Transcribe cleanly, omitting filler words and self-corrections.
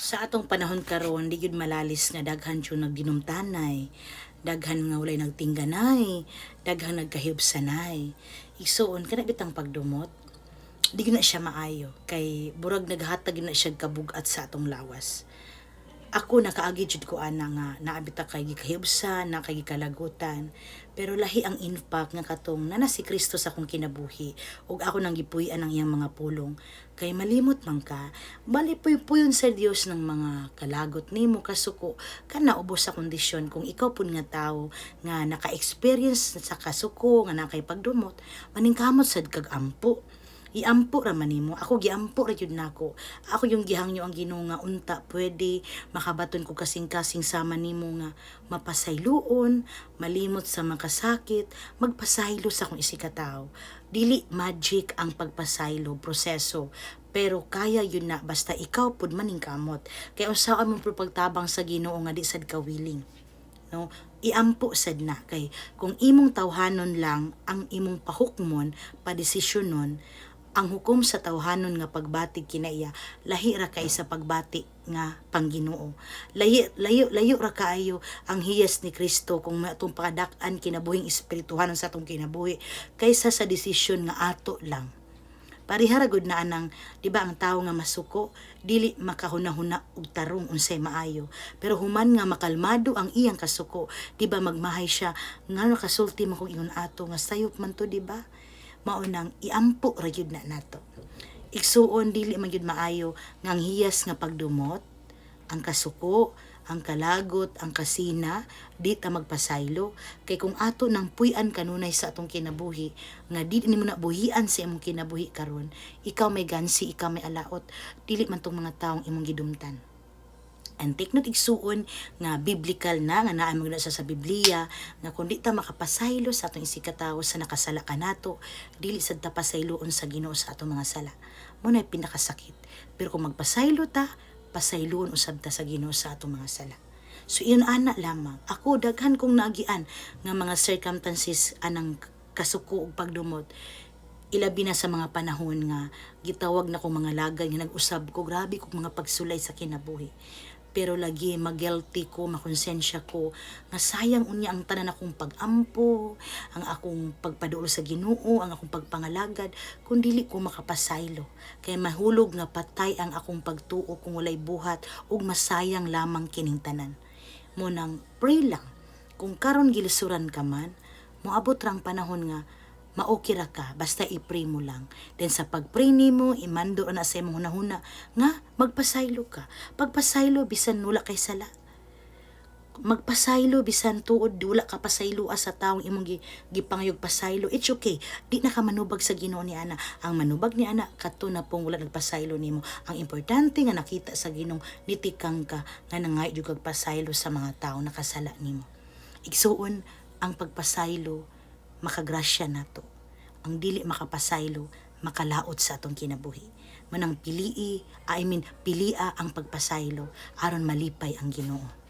Sa atong panahon karon, di gyud malalis nga daghan jud nagdinumtanay, daghan nga walay nagtingganay, daghan nagkahibsanay. Igsuon, kana bitang pagdumot, di gyud na siya maayo kay burag naghatag gyud na siya kabugat sa atong lawas. Ako, nakaagi jud ko ana nga naa bitaw kay gikahibsan, na kay gikalagutan, pero lahi ang impact nga katong nana si Kristo sa akong kinabuhi ug ako nang gipuy-an ang iyang mga pulong. Kay malimot man ka, bali puy-puyon sa Dios ng mga kalagot nimo, kasuko kana, ubos sa kondisyon. Kung ikaw pud nga tawo nga naka-experience sa kasuko, nga naa kay pagdumot, maningkamot sad kag ampo, iampo ra man nimo. Ako, giampo ra jud nako. Ako yung gihangyo ang Ginoo nga unta pwede makabaton ko kasing-kasing sama nimo nga mapasayloon, malimot sa makasakit, magpasaylo sa akong isigkatawo. Dili magic ang pagpasaylo, proseso, pero kaya yun na basta ikaw pud maningkamot. Kay unsaon mo pud pagtabang sa Ginoo nga di sad ka willing, no? Iampo sad na, kay kung imong tawhanon lang ang imong pahukmon, padesisyonon, ang hukom sa tawhanon nga pagbati kinaiya lahi ra kay sa pagbati nga pang-Ginoo. Lahi, layo layo ra kaayo ang hiyas ni Kristo kung atong pakadak-an kinabuhing espirituhanon sa atong kinabuhi kaysa sa desisyon nga ato lang. Pareha ra gud na anang, di ba, ang tawo nga masuko dili makahuna-huna og tarong unsay maayo, pero human nga makalmado ang iyang kasuko, di ba, magmahay siya nga nakasulti man kog ingon ato nga sayop man to, di ba? Mao nang iampo ra gyud na nato. Igsuon, dili man gyud maayo nga ang hiyas nga pagdumot, ang kasuko, ang kalagot, ang kasina, di ta magpasaylo. Kay kung ato nang puy-an kanunay sa atong kinabuhi, nga di nimo na buhian sa imong kinabuhi karon, ikaw may gansi, ikaw may alaot, dili man tong mga taong imong gidumtan. And take note, igsuon, nga biblical na nga naa man sa Biblia nga kung di ta makapasaylo sa atong isigkatawo sa nakasala kanato, dili sad ta pasayloon sa Ginoo sa atong mga sala. Mao na pinakasakit. Pero kung magpasaylo ta, pasayloon usab ta sa Ginoo sa atong mga sala. So iyon ana lamang. Ako, daghan kong naagian nga mga circumstances anang kasuko ug pagdumot, ilabi na sa mga panahon nga gitawag na kong mga lagay nga nag-usab ko, grabe kong mga pagsulay sa kinabuhi. Pero lagi ma-guilty ko, makonsensya ko nga sayang unya ang tanan akong pag-ampo, ang akong pagpaduol sa Ginoo, ang akong pagpangalagad kung dili ko makapasaylo. Kay mahulog nga patay ang akong pagtuo kung walay buhat ug masayang lamang kining tanan. Mao nang pray lang. Kung karon gilisuran ka man, moabot rang panahon nga maokay ra ka, basta i-pray mo lang. Then sa pag-pray nimo, imando na sa imong hunahuna nga magpasaylo ka. Pagpasaylo bisan wala kay sala. Magpasaylo bisan tuod wala ka pasayloa sa taong imong gipangayog pasaylo. It's okay. Di na ka manubag sa Ginoo ni ana. Ang manubag ni ana kato na pong wala nagpasaylo nimo. Ang importante nga nakita sa Ginoo nitikang ka nga nangay jud kag pasaylo sa mga tao nakasala nimo. Igsuon, ang pagpasaylo makagrasya nato. Ang dili makapasaylo, makalaot sa atong kinabuhi. Manang pilii, I mean, pilia ang pagpasaylo aron malipay ang Ginoo.